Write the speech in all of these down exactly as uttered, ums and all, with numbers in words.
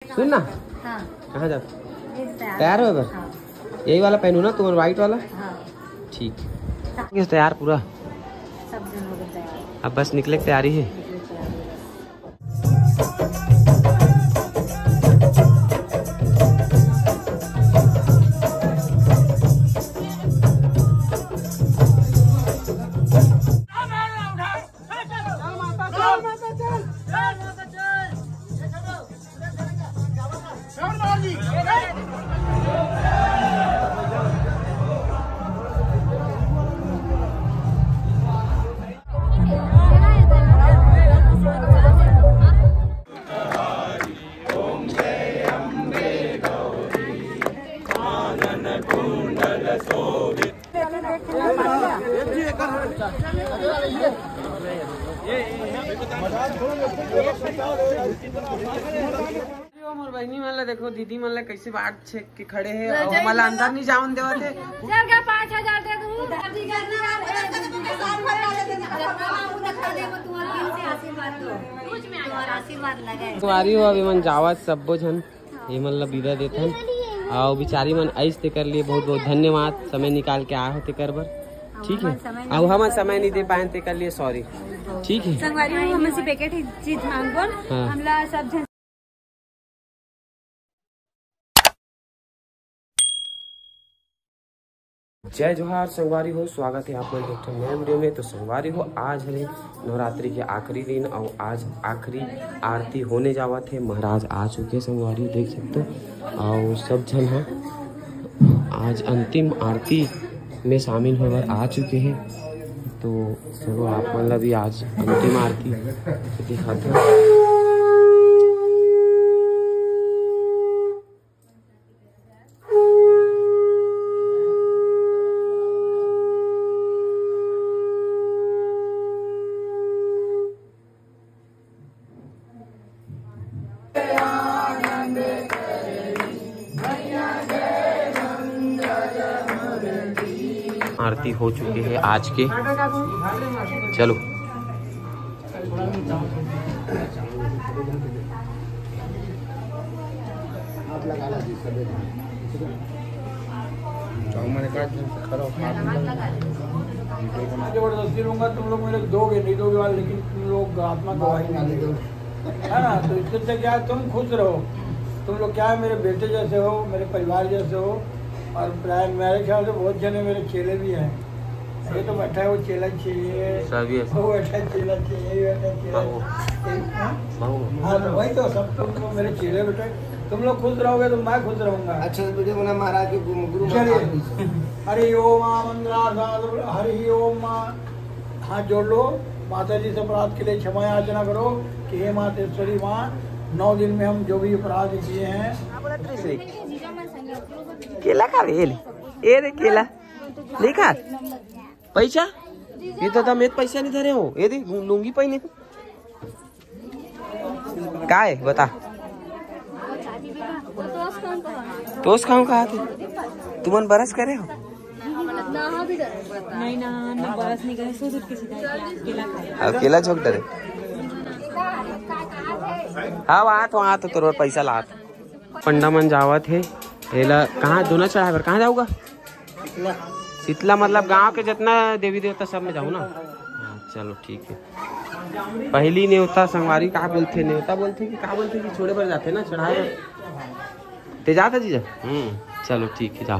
सुन ना। हाँ। कहाँ जात? ये तैयार। तैयार हो बर? हाँ। यही वाला पहनू ना, तुम्हारा व्हाइट वाला? हाँ। ठीक। ये तैयार पूरा? सब जन हो गए तैयार। अब बस निकले की तैयारी है। निकले तैयार हो गए। मोर बहिनी मन ला देखो, दीदी मन ला कैसे बाट छेक के खड़े हे, अउ हमन ला अंदर नहीं जावन देवत हे। चल गया, पाँच हजार दे दूँ। आशीर्वाद लगे। संगवारी हो, अभी मन जावत सब्बो झन, ये मन ला विदा देथन। अउ बिचारी मन आइस तेकर लिए बहुत बहुत धन्यवाद, समय निकाल के आए हो तेकर बर। ठीक है, अउ हमन समय नहीं दे पाए तेकर लिए सॉरी। ठीक है। संगवारी हो, हमन से पैकेट ही चीज मांगबो। हाँ। हमला सब झन जय जोहार संगवारी हो, स्वागत है आप मन के एक ठो नया वीडियो में। तो संगवारी हो, आज हरे नवरात्रि के आखिरी दिन अउ आज आखिरी आरती होने जावत है। महाराज आ चुके हैं संगवारी हो, देख सकते हो। अउ सब झन ह आज अंतिम आरती में शामिल होए बर आ चुके हैं। तो चलो आप मन ला भी आज अंतिम आरती दिखाते हैं। आरती हो चुके हैं आज के। चलो। आप लगा लो जी, सब एक। जाओ, मैंने कहा कि करो, आप लगा लो। जबरदस्ती लूंगा, तुम लोग मेरे दोगे, नहीं दोगे वाले, लेकिन तुम लोग आत्मा गवाही नहीं देगा। है ना? तो इससे अच्छा क्या है, तुम खुश रहो। तुम लोग क्या है, मेरे बेटे जैसे हो, मेरे परिवार जैसे हो, और प्राय मेरे ख्याल से बहुत जने मेरे चेले भी हैं। ये तो बैठा है, वो चेला चाहिए, सभी है। वो बैठा है, चेला चाहिए, ये बैठा है, चेला बाबू। चाहिए। हाँ? बाबू। हाँ, तो वही तो, सब तुम तो मेरे चेले बेटे। तुम लोग खुश रहोगे तो मैं खुश रहूंगा। अच्छा से वीडियो बना महाराज के गुरु, गुरु चलिए। महाराज की। हरि ओम, आ मंगला साधु, हरि ओम, माँ। हाथ जोड़ लो, माता जी से अपराध के लिए क्षमा याचना करो कि हे मातेश्वरी माँ, नौ दिन में हम जो भी अपराध किए हैं। केला खा रहे, ये ले। ये दे केला। नहीं खा? पैसा? ये तो तम एक पैसा नहीं धरे हो। ये दे, लुंगी पहने। काय बता? तोस खाऊं कहा थे? तुमन बरस करे हो? नहीं ना, ना बरस नहीं करे, सो दूध के सीधा केला खाए। अब केला झोंक डरे। हाँ, वहाँ तो, वहाँ तो तोर पैसा लात। पंडा मन जावत हे। एला कहाँ दोना चढ़ाए बर कहाँ जाऊगा? शीतला मतलब गांव के जितना देवी देवता सब में जाऊँ ना। हाँ, चलो ठीक है। पहली नेवता संगवारी का बोलथे, नेवता बोलथे कि का बोलथे कि छोड़े बर जाथे ना, चढ़ाए बर। ते जाता जीजा? हम्म, चलो ठीक है, जाओ।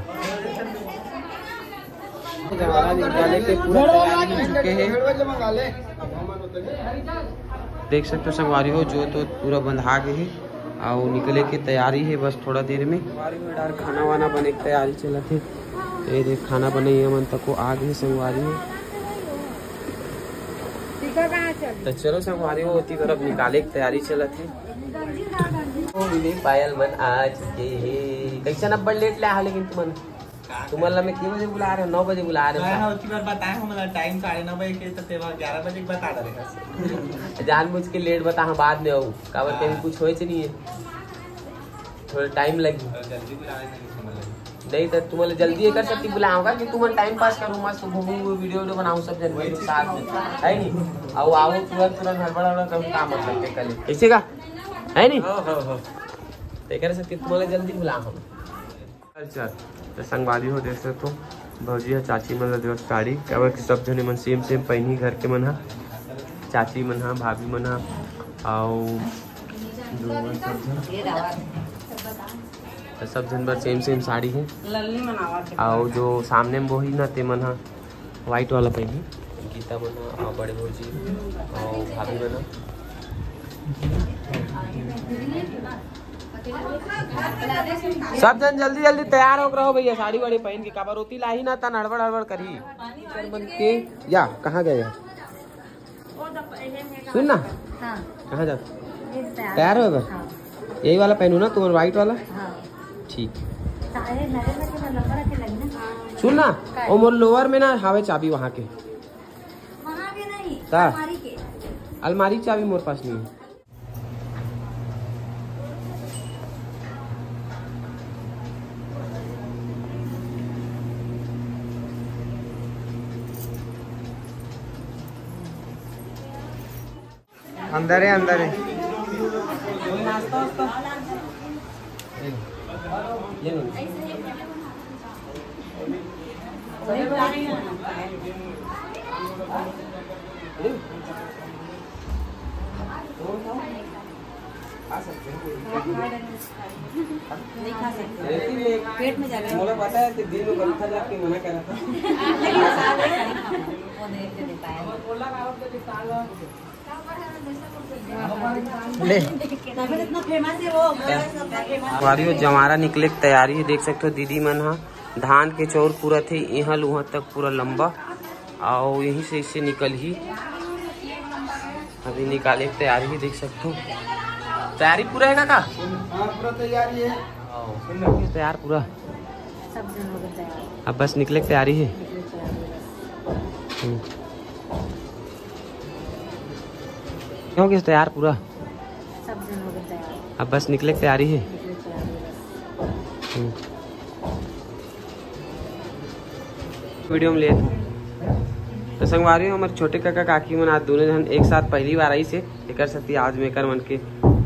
जवारा निकाले के पूरा तैयारी हो चुके हे। देख सकते हो संगवारी हो, जोत वोत पूरा बंधा गे हे, अउ निकले के तैयारी हे बस थोड़ा देर में। संगवारी हो, यार, खाना वाना बने के तैयारी चलत हे। ये देख, खाना बनइया मन तको आ गे संगवारी हो। तो चलो संगवारी हो, ओती तरफ निकाले के तैयारी चलत हे। ओ, मिनी पायल मन आ चुके हे। कैसन अब्बड़ लेट ले आहा लेकिन तुमन? तुमन ला मैं के बजे बुला रहे हो? नौ बजे बुला रहे हो मैं का? ना उतनी बार बताए हो, मतलब टाइम साढ़े नौ बजे के, तो तेरा ग्यारह बजे बता डालेगा। जानबूझ के लेट बता, हाँ, बाद में आऊ, काबर कभी हाँ। कुछ होए से नहीं है, थोड़ा टाइम लगी। और जल्दी बुला लेना किसी मतलब। नहीं तो तुमन ला जल्दी एकर सेती बुलाऊंगा कि तुमन टाइम पास करो, मस्त घूमू, वीडियो वीडियो बनाऊं सब जन के साथ में, है नहीं? और आओ तुरंत तुरंत हड़बड़ हड़बड़ करूँ, काम मतलब के कल ऐसे का, है नहीं? हो, हो, हो। तेकर से तुमन ला जल्दी बुला हम। अच्छा, तो संगवारी हो, देख सकत हो, भौजी ह चाची मन ला देवत साड़ी, काबर कि सब झन मन सेम सेम पहिनी, घर के मन ह, चाची मन ह, भाभी मन ह, अउ जो सब झन, तो सब झन बर सेम सेम साड़ी हे। अउ जो सामने में बोही ना, ते मन ह व्हाइट वाला पहिनी, गीता मन ह, अउ बड़े भौजी, अउ भाभी मन ह। सब झन जल्दी जल्दी तैयार होके रहो भैया, साड़ी वाड़ी पहिन के, काबर ओती लाही ना, तन हड़बड़ हड़बड़ करही। मन के या कहाँ गए? सुन ना, हाँ। कहाँ जात? ये तैयार। तैयार हो बस? हाँ। यही वाला पहनू ना, तुम्हारा व्हाइट वाला? हाँ। ठीक। सारे नरे में के नंबर रखे लगी ना। सुन ना, का? ओ मोर लोअर में ना हावे चाबी वहाँ के। वहाँ के नहीं, का? अलमारी के। अलमारी की चाबी मोर पास नहीं है। अंदर है, अंदर है। नहीं खा सकते। पेट में जाके। मोला पता है कि दिन में बंद कर के मना करा था। वो देख के देता है। ले। तभी इतना फेमस है वो। हमारी वो जमारा निकले के तैयारी है, देख सकते हो दीदी मन हा धान के चौर पूरा थे, यहाँ लुहा तक पूरा लंबा, और यहीं से इससे निकल ही अभी निकाले के तैयारी है, देख सकते हो। तैयारी पूरा है काका? हाँ, पूरा तैयारी है। तैयार पूरा। सब जन हो गए तैयार। अब बस निकले के तैयारी है। निकले तैयारी है। हम्म। क्यों किस तैयार पूरा? सब जन हो गए तैयार। अब बस निकले के तैयारी है। निकले तैयारी है। हम्म। वीडियो में लेत हूँ। तो संगवारी हो, हमारे छोटे काका काकी मन आज दोनों जन एक साथ पहली बार आई से, एकर सेती आज मैं एकर मन के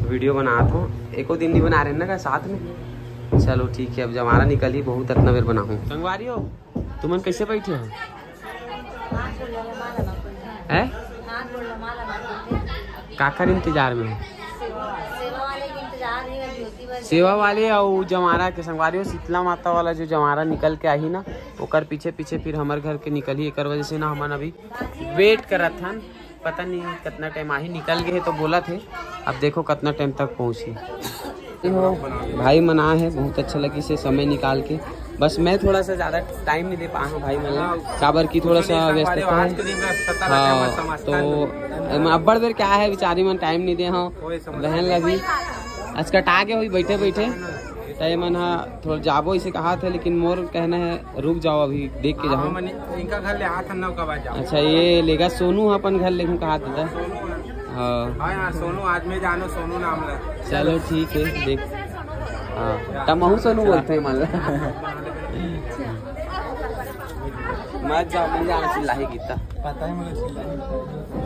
वीडियो बनात हूँ। एको दिन नहीं बना रहे ना का साथ में। चलो ठीक है, अब जमारा निकल ही बहुत अतना बेर बनाहूँ। संगवारी हो, तुमन कैसे बैठे हो? हैं? काकर इंतजार में हो? सेवा वाले अउ जमारा के संगवारी हो, शीतला माता वाला जो जमारा निकल के आही ना, ओकर पीछे पीछे फिर हमर घर के निकलही। एकर वजह से ना हमन अभी वेट करत हन, पता नहीं कितना टाइम आही। निकल गए तो बोलत हे, अब देखो कितना टाइम तक पहुँची। भाई मन आए हैं, बहुत अच्छा लगी से समय निकाल के। बस मैं थोड़ा सा ज़्यादा टाइम नहीं दे पाया हूँ भाई मन ला, काबर की थोड़ा सा व्यस्तता है। हाँ, तो एमा अब्बड़ बेर क्या है, बेचारी मन टाइम नहीं दे हो, बहन लगी आज कटा के हुई बैठे बैठे। तो ये मन हा थोड़ा जाबो इसे कहा थे, लेकिन मोर कहना है रुक जाओ, अभी देख के जाओ। हाँ, मने इनका घर ले आत हन ना, ओकर बाद जाओ। अच्छा, ये लेगा सोनू ह अपन घर लेगहूँ कहा था। हाँ। हाँ यार, सोनू आज मैं जानो, सोनू नाम ला। चलो ठीक है, देख। हाँ, तमहू सोनू बोलते हैं मान ला। मत जाओ, मैं जाना चिल्लाही गीता। पता है मुझे चिल्लाही।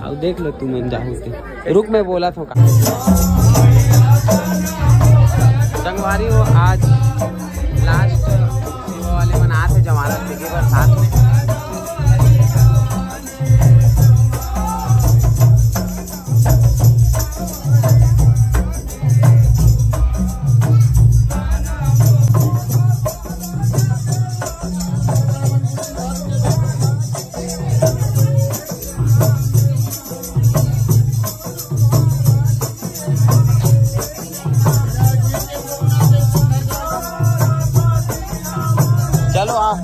आओ देख लो तुम मन जाहू ते। रुक, मैं बोला था का। संगवारी हो, आज लास्ट सेवा वाले मन आत हे जमारा देखे बर साथ में। चलो आओ।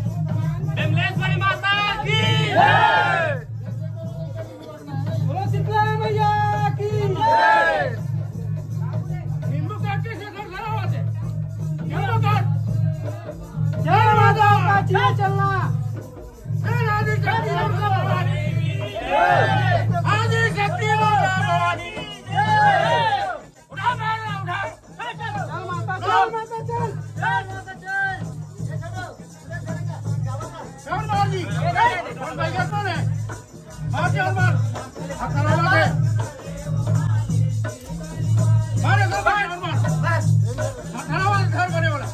विमलेश्वरी माता की जय। बोलो शीतला मैया की जय। नींबू काटे से घर खराब होते। नींबू काट। जय माता का, जय चलना। जय आदि शक्ति माता भवानी। जय। आदि शक्ति माता भवानी। जय। उठा, उठा, उठा। चल माता, चल। चल माता, चल। चल मार दी। कौन भैया कौन है? मार दे और मार। हथौड़ा मार दे। मार दे, मार, मार। हथौड़ा वाला घर बने वाला।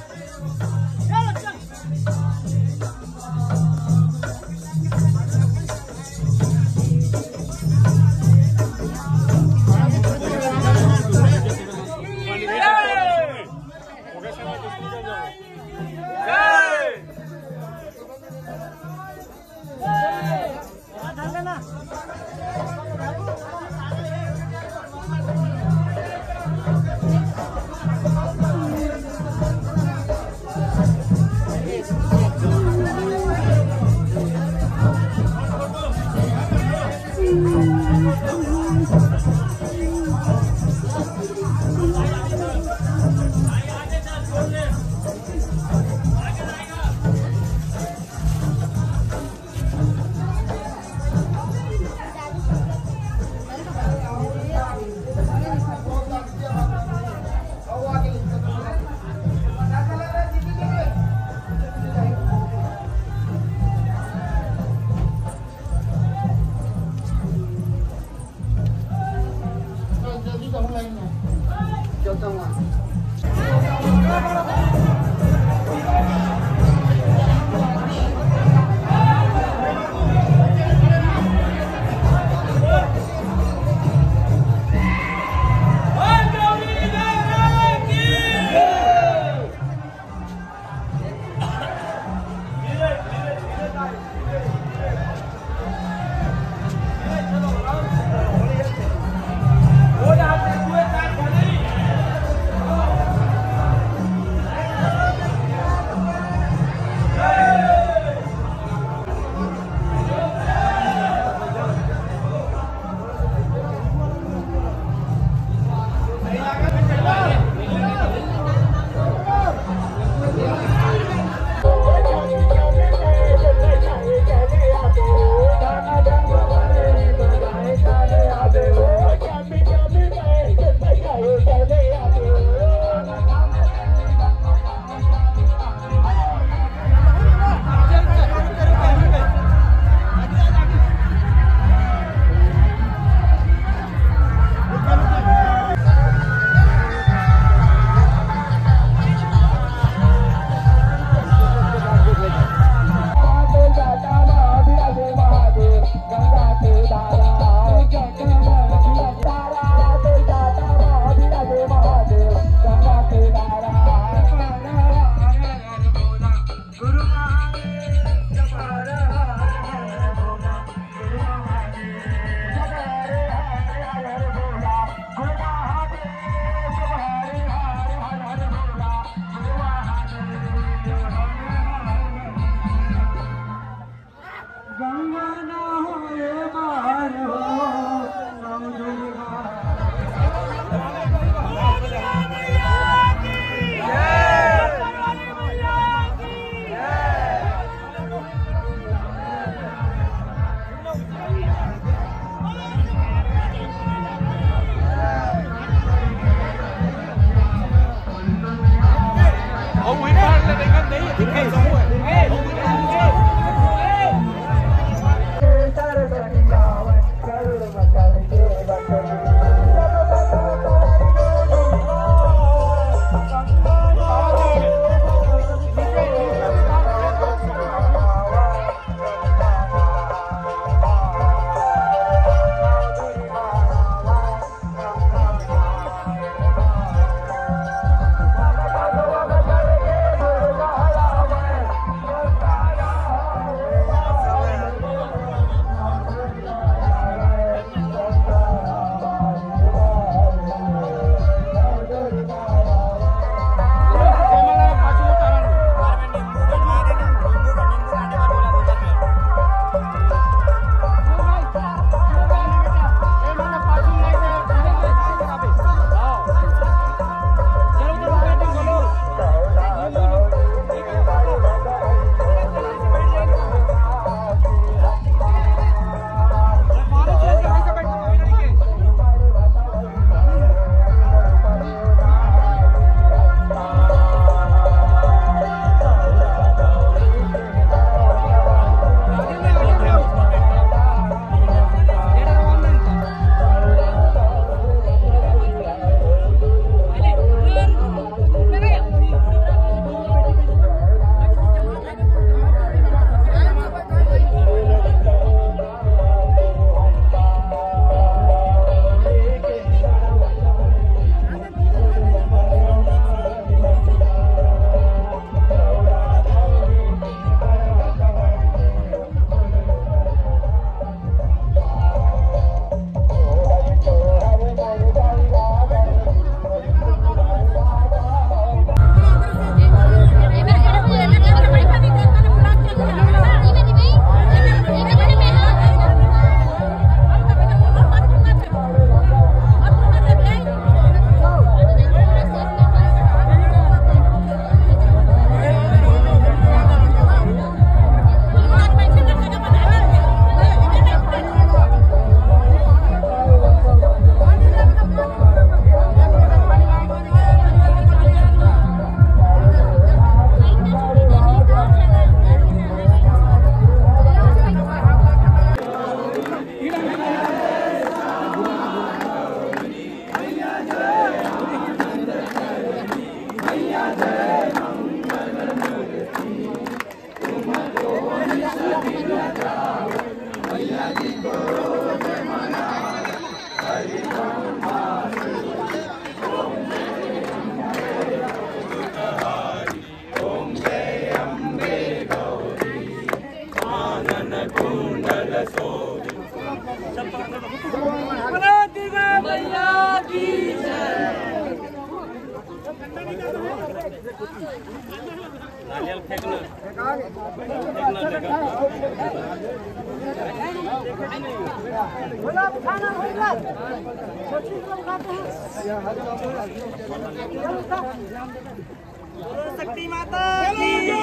शक्ति माता की जय।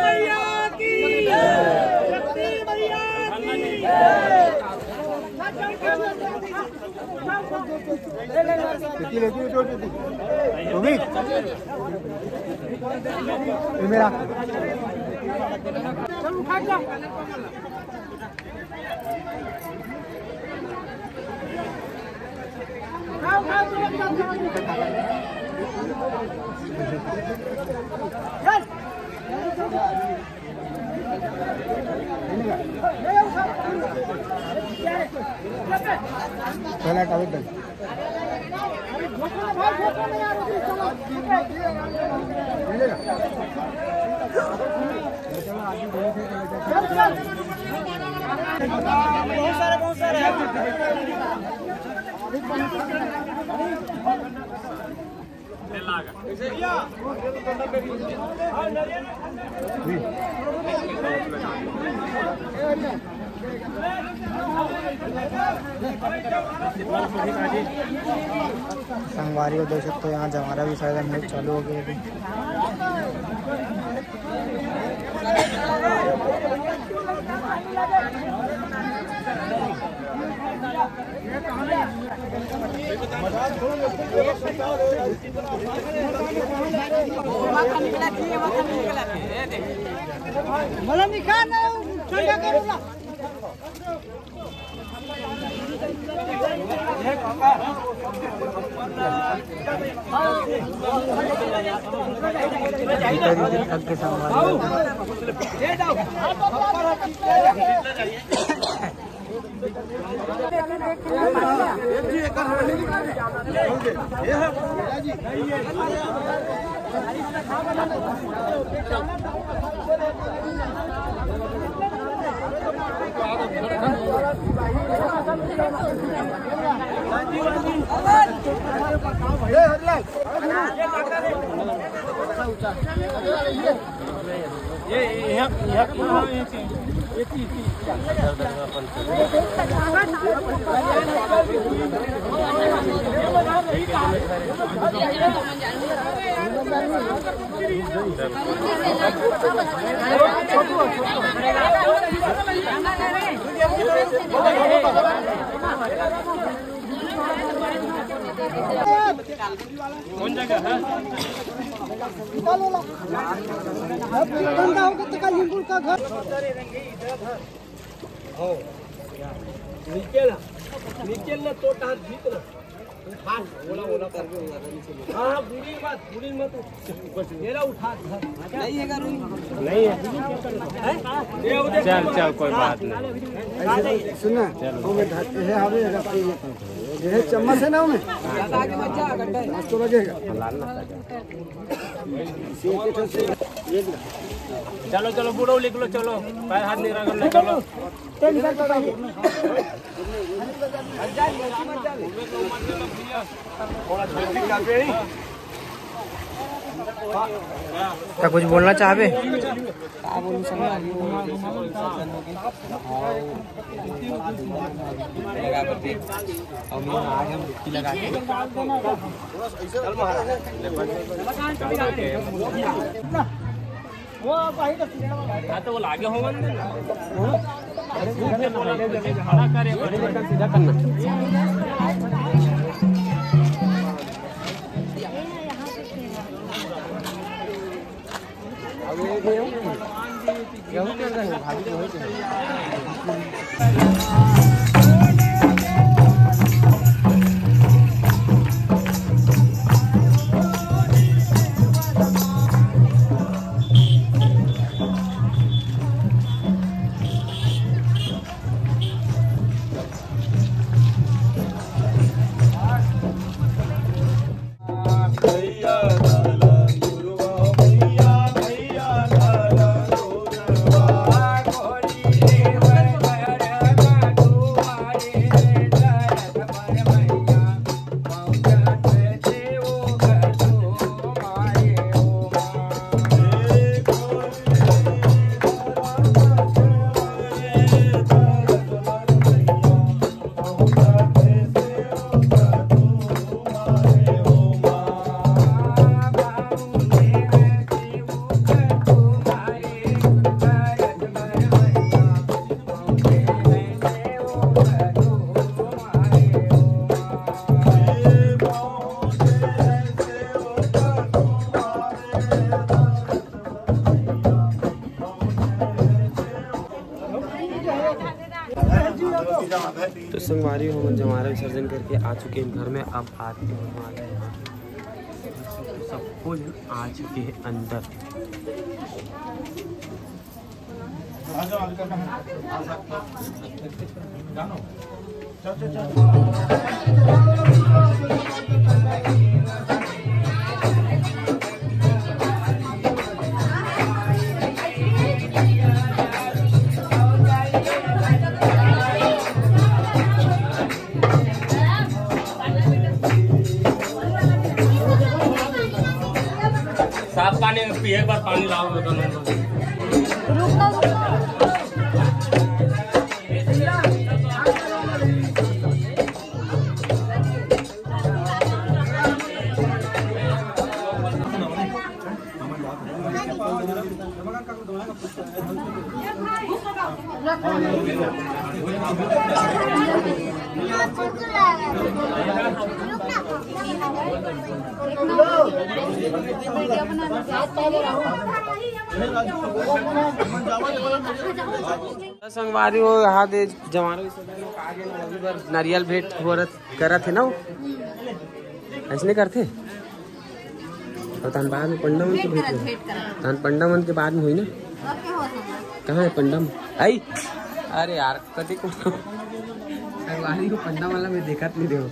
मैया की जय। शक्ति मैया की जय। लेती, लेती, लेती, लेती। रोहित, ये मेरा। पहला टॉपिक। बहुत सारे, बहुत सारे। संगवारी हो, देख सकते हो, यहाँ जवारा विसर्जन होना चालू हो गया अभी। मला निकाल ना, ठंडा करो ना। कौन जगह है? गंदा होगा तो कल हिंदू का घर। नीचे ना, नीचे ना, तो तार जीत ना। हाँ, ओला, ओला। हाँ, हाँ, बूढ़ी मत, बूढ़ी मत। ये ला उठा, धर। नहीं है, नहीं है। हैं? ये उधर चल, चल, कोई बात नहीं। सुन ना, वो में धर के है, हमें रख के ये, ये चम्मच है ना, में। मस्त तो लगेगा। चलो, चलो, बूढ़ो निकलो, चलो, पैर हाथ नहीं रगड़ना, चलो। तो कुछ बोलना चाहबे? का बोलूं, समझ नहीं आया। और मैं आ गया डुबकी लगा के। हाँ, तो वो लागे होगा ना। खड़ा करे, सीधा करना। अरे, हम जमारा विसर्जन करके आ चुके हैं घर में। अब आरती होने वाला है यहाँ। सबको आ चुके हैं अंदर। साफ पानी पिए, एक बार पानी लाओ। संगवारी हो, यहाँ दे जवानों के साथ लोग आ गए ना, अभी बर नारियल भेंट हो रहा, करत है ना वो, ऐसने करथे। और तहन बाद में पंडा मन के भेंट होही। तहन पंडा मन के बाद में होही ना। कहाँ है पंडा मन? आई, अरे यार, कति को संगवारी हो, पंडा वाला में देखत नहीं देव।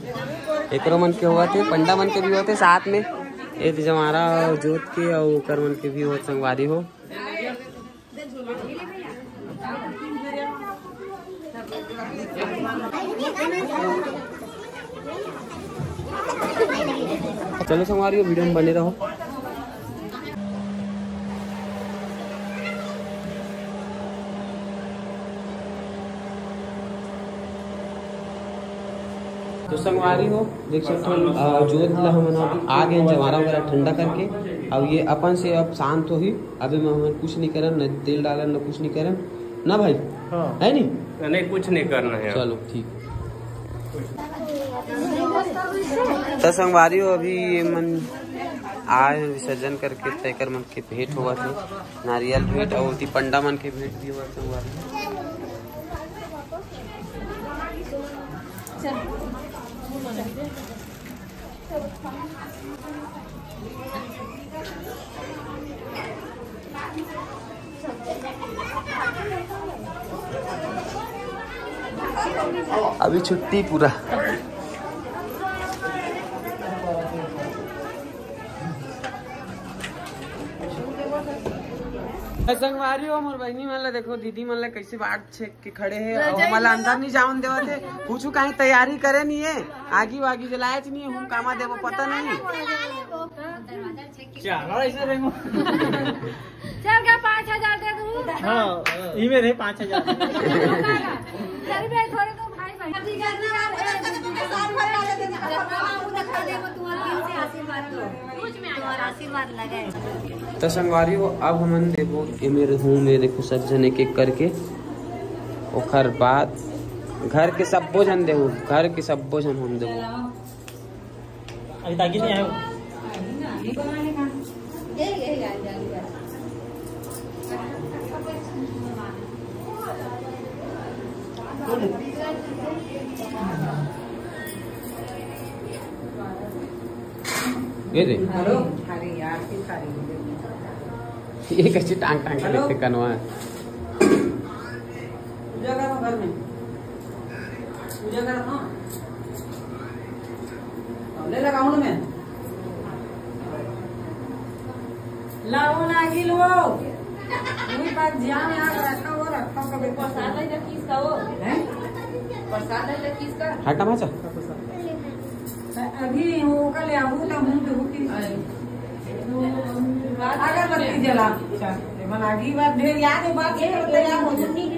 एकरो मन के होवत हे, पंडा मन के भी होत हे साथ में। ए जमारा जोत के अउ ओकर मन के भी होत संगवारी हो। चलो संगवारी हो, वीडियो में बने रहो। तो संगवारी हो, देख सकते हो, अ, जोत ला हमन अब आ गए जमारा वगैरह ठंडा करके। अब ये अपन से अब शांत होही। अभी में हमन कुछ नहीं करन, न तेल डालन, न कुछ नहीं करन ना भाई। हाँ। है नहीं? नहीं, कुछ नहीं करना है। चलो ठीक। तो संगवारी हो, अभी ये मन आए हैं विसर्जन करके, तेकर मन के भेंट होवत हे, नारियल भेंट और ओती पंडा मन के भेंट भी होवत हे संगवारी। अभी छुट्टी पूरा। संगवारी हो, मोर बहिनी मन ला देखो, दीदी मन ला कैसे बाट छेक के खड़े हे, अउ हमन ला अंदर नहीं जावन देवत हे। कुछ कहीं तैयारी करे नहीं है, आगी वागी जलाए नहीं है, हम कामा देवो पता नहीं। चल गया, पाँच हजार दे दूँ। हाँ, ई में रहे पाँच हजार। चल बे, थोड़े तो भाई बहन। तो संगवारी हो, अब हमन देबो एमे रहूं में, देखो सब जन एक एक करके, ओखर बाद घर के सब्बो जन देबो, घर के सब्बो जन हम देबो। अभी ताकि नहीं आयो। ये दे। हेलो। अरे यार, फिर खा रही है। ये कैसे टांग टांग के हेलो। देखते कनवा है। पूजा करो घर में। पूजा करो ना। ले लगा हूँ मैं। लाओ ना आगी लो। वही बात ध्यान यहाँ रखा हो, रखा हो कभी। प्रसाद है तो किसका हो? हैं? प्रसाद है तो किसका? हटा माचा। अभी वो का ले आऊँ तो हूँ तो की। अगरबत्ती जला। अच्छा, मन आगी बात ढेर याद है, बात ये तैयार हो जाए।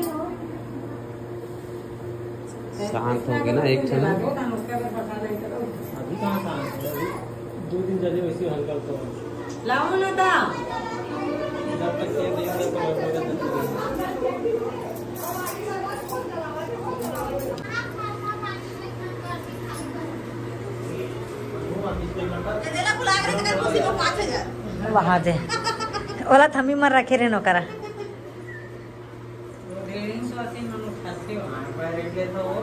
शांत हो गए ना एक ठन। अभी कहाँ शांत है? अभी दो दिन चले वैसे हल्का हल्का। लाओ ना ता। जब तक ये नहीं होता तो हल्का हल्का। वहाँ दे। ओला थमी मर रखे रहे नौकरा। डेढ़ सौ अस्सी मन उठाते हो, हाँ, पर रेट लेता हो।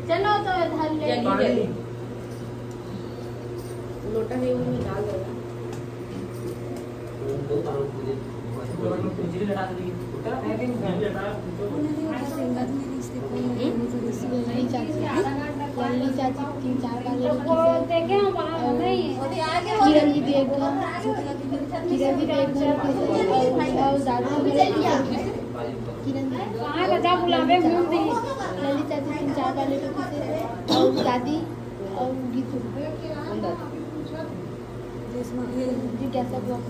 चलो तो धर ले। लोटा है, वो में डाल देना। लल्ली चाची, लल्ली चाची तीन चार बार लड़की से, किरण दीदी एक घर, किरण दीदी एक घर, और दादी, किरण दीदी, लल्ली चाची तीन चार बार लड़की से, और दादी, और गीतू। जिज्ञासा block।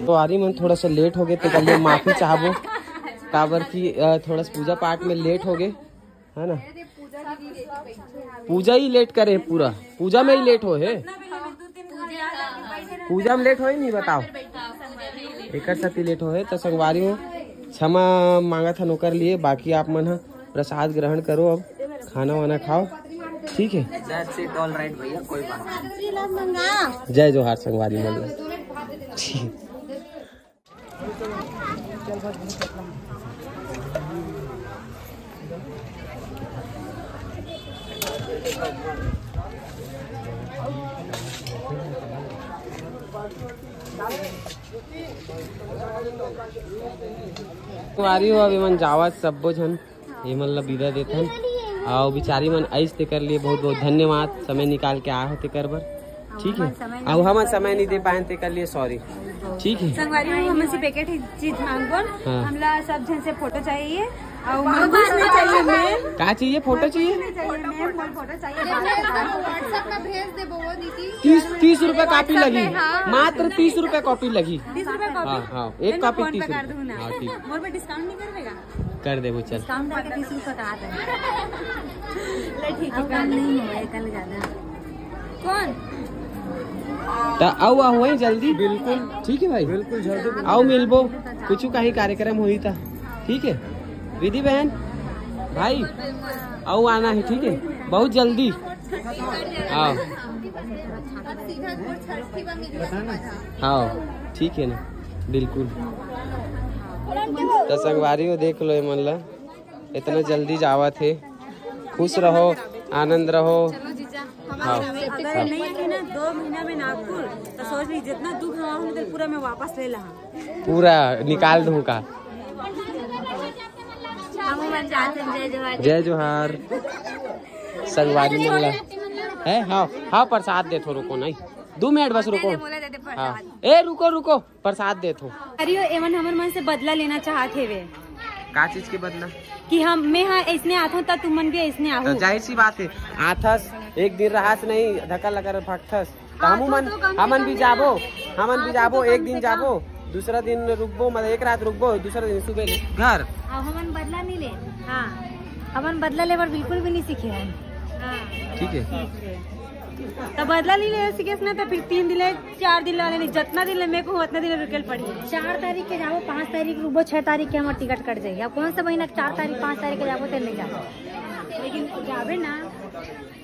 तो आरी मन थोड़ा सा लेट हो गए, तेकर लिए माफी चाहबो, काबर कि अ, थोड़ा सा पूजा पाठ में लेट हो गए, है ना? पूजा ही लेट करे पूरा, पूजा में ही लेट हो है। पूजा में लेट हो ही नहीं, बताओ। एकर साथी लेट हो है तो संगवारी हो, क्षमा मांगत हन ओकर लिए। बाकी आप मन ह प्रसाद ग्रहण करो, अब खाना वाना खाओ, ठीक है? That's it, all right भैया, कोई बात नहीं। जय जोहार संगवारी मन ल। ठीक। संगवारी हो, अब एमन जावत सब्बो झन, एमन ला विदा देथन। अउ बिचारी मन आइस तेकर लिए बहुत बहुत धन्यवाद, समय निकाल के आए हो तेकर बर, ठीक है। अउ हमन समय नहीं दे पाए तेकर लिए सॉरी, ठीक है। संगवारी हो, हमन से पैकेट ही चीज मांगबो। हाँ। हमला सब झन से फोटो चाहिए। अउ मंगूस में चाहिए मेम। का चाहिए? फोटो चाहिए? नहीं चाहिए मेम, मोर फोटो चाहिए। WhatsApp में भेज देबो वो दीदी। तीस, तीस रुपए कॉपी लगी, हाँ। मात्र तीस रुपए कॉपी लगी। तीस रुपए कॉपी? हाँ, हाँ, एक कॉपी तीस रुपए। हाँ, ठीक। मोर पे डिस्काउंट नहीं करवेगा? कर देबो, चल। डिस्काउंट करके तीस रुपए का आता है। ले ठीक है, कल नहीं होगा, कल ज्यादा। कौन? त अउ, अउ वही जल्दी। बिल्कुल। ठीक है भाई। बिल्कुल जल्दी। अउ मिलबो, कुछ कहीं कार्यक्रम होही त। ठीक है विधि बहन, भाई, अउ आना है, ठीक है, बहुत जल्दी। हाँ, हाँ, ठीक है ना, बिल्कुल। तो संगवारी हो, देख लो एमन ला, इतना जल्दी जावत हे। खुश रहो, आनंद रहो। चलो जीजा, हाँ। अगर नहीं आए ना दो महीना में नागपुर, तो सोच ली जितना दुख हवा होने तो पूरा मैं वापस ले ला। पूरा निकाल दूँ का? हम मन जात हन, जय जोहार। जय जोहार। संगवारी मन ला। है? हाँ, हाँ, प्रसाद देथो, रुको नहीं, दो मिनट बस रुको। हाँ, ए रुको, रुको, प्रसाद देथो। अरे, एमन हमर मन से बदला लेना चाहत हेवे। का चीज के बदला? कि हम, मैं हा ऐसने आथों, त तुमन भी ऐसने आहू। तो जाहिर सी बात है, आथस एक दिन रहस नहीं, धक्का लगा भागथस। तो हाँ, हमू तो, मन, तो कम से हमन कम भी जाबो, हमन भी हाँ, तो, जाबो, तो एक कम दिन से जाबो, कम। दूसरा दिन रुकबो, मतलब एक रात रुकबो, दूसरा दिन सुबह ले घर। अब हमन बदला नहीं ले। हाँ, हमन बदला लेबर बिल्कुल भी नहीं सीखे हैं। हाँ। ठीक है। ठीक है। तो बदला नहीं ले सीखे ना, तो फिर तीन दिन ले, चार दिन ले, नहीं, जितना दिन ले मैं कहूँ, उतना दिन रुके पड़ी। चार तारीख के जाबो, पाँच तारीख रुकबो, छह तारीख के हमार टिकट कट जाएगी। अब कौन सा महीना चार तारीख, पाँच तारीख के जाबो, तेरे नहीं जाबो। लेकिन जाबे ना।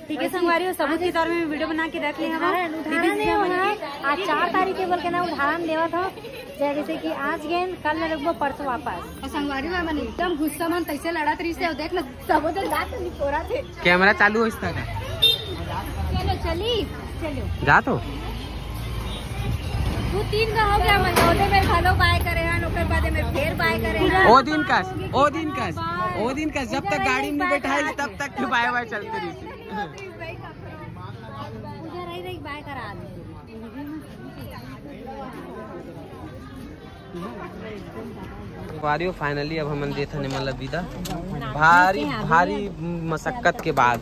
ठीक है संगवारी हो, सबूत के तौर में वीडियो बना के रख ले हम। उदाहरण, उदाहरण दीदी नहीं जी होना। आज चार तारीख के बोल के ना उदाहरण देवत हो, जैसे कि आज गेंद, कल रखबो, परसों वापस। और संगवारी हो, मन एकदम गुस्सा मन तैसे लड़त रही से, देख ना, सबो जन जात नहीं कोरा थे। कैमरा चालू हो इसका का? चलो चली, चलो। जा तो। तू तीन का हो गया, मन ओदे में घलो बाय करे हैं, ओकर बाद में फिर बाय करे हैं। ओ दिन कस, ओ दिन कस, ओ दिन कस, जब तक गाड़ी में नहीं बैठा है, तब तक के बाय बाय चलते रही। पूजा रही रही बाय करा दे। वारियो, finally अब हमन देथन एमन ला विदा। भारी, भारी मशक्कत के बाद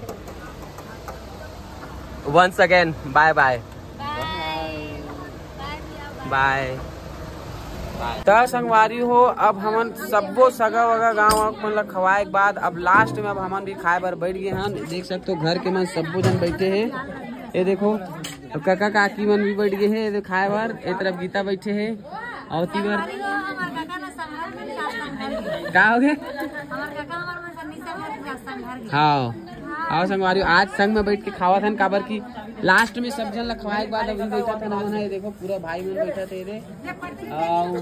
once again bye bye। Bye। त संगवारी हो, अब हमन सब्बो सगा वगा गाँव वाँव मन ला खवाए के बाद अब last में अब हमन भी खाए बर बैठ गए हन। देख सकते हो घर के मन सब्बो जन बैठे हैं। ये देखो, अब काका काकी मन भी बैठ गए हैं ये खाए बर। ए तरफ गीता बैठे हैं। अउ ती बर का हो गए? हाँ, आओ संगवारी, आज संग में बैठ के खावत हन, काबर कि लास्ट में सब झन ला खवाए के बाद अभी बैठा था ना, ये देखो पूरा भाई मन बैठा थे रे, अउ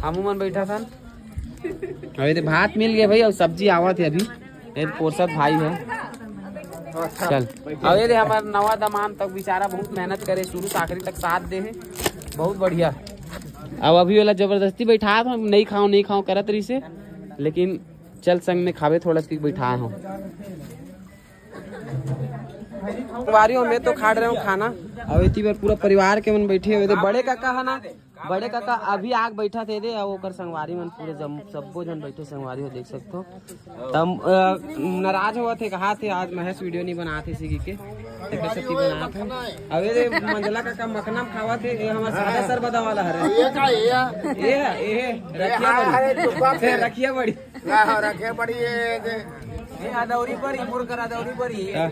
हमू मन बैठा था। अभी तो भात मिल गया भाई, अउ सब्जी आवत है अभी, ये पोरसत भाई है। चल, अब ये दे हमार नवा दमांद तक बेचारा बहुत मेहनत करे, शुरू से आखिरी तक साथ दे है, बहुत बढ़िया। अब अभी वाला जबरदस्ती बैठा था, नहीं खाओ नहीं खाओ करत रही से, लेकिन चल संग में खावे थोड़ा सी बैठा हो। संगवारी हो, मैं तो खा रहे हूँ खाना। अब इतनी बार पूरा परिवार के मन बैठे हुए थे। बड़े काका है ना, बड़े काका अभी आग बैठा थे दे, और ओकर संगवारी मन पूरे जम, सबो जन बैठे संगवारी हो, देख सकते हो। तब अ, नाराज हुआ थे, कहा थे आज महेश वीडियो नहीं बनाते इसी के, तो कैसे ती बना थे। अब ये दे मंझला काका मखना में खावा थे, ये हमारा सादा सरबदा वाला है। ये का ये? ये है, ये है, रखिया बड़ी। अरे, चुप कर। ये रखिया बड़ी। ला, हाँ, रखे बड़ी ये, ये। ये अदौरी पर ही, मुर्गर अदौरी पर ही। हाँ।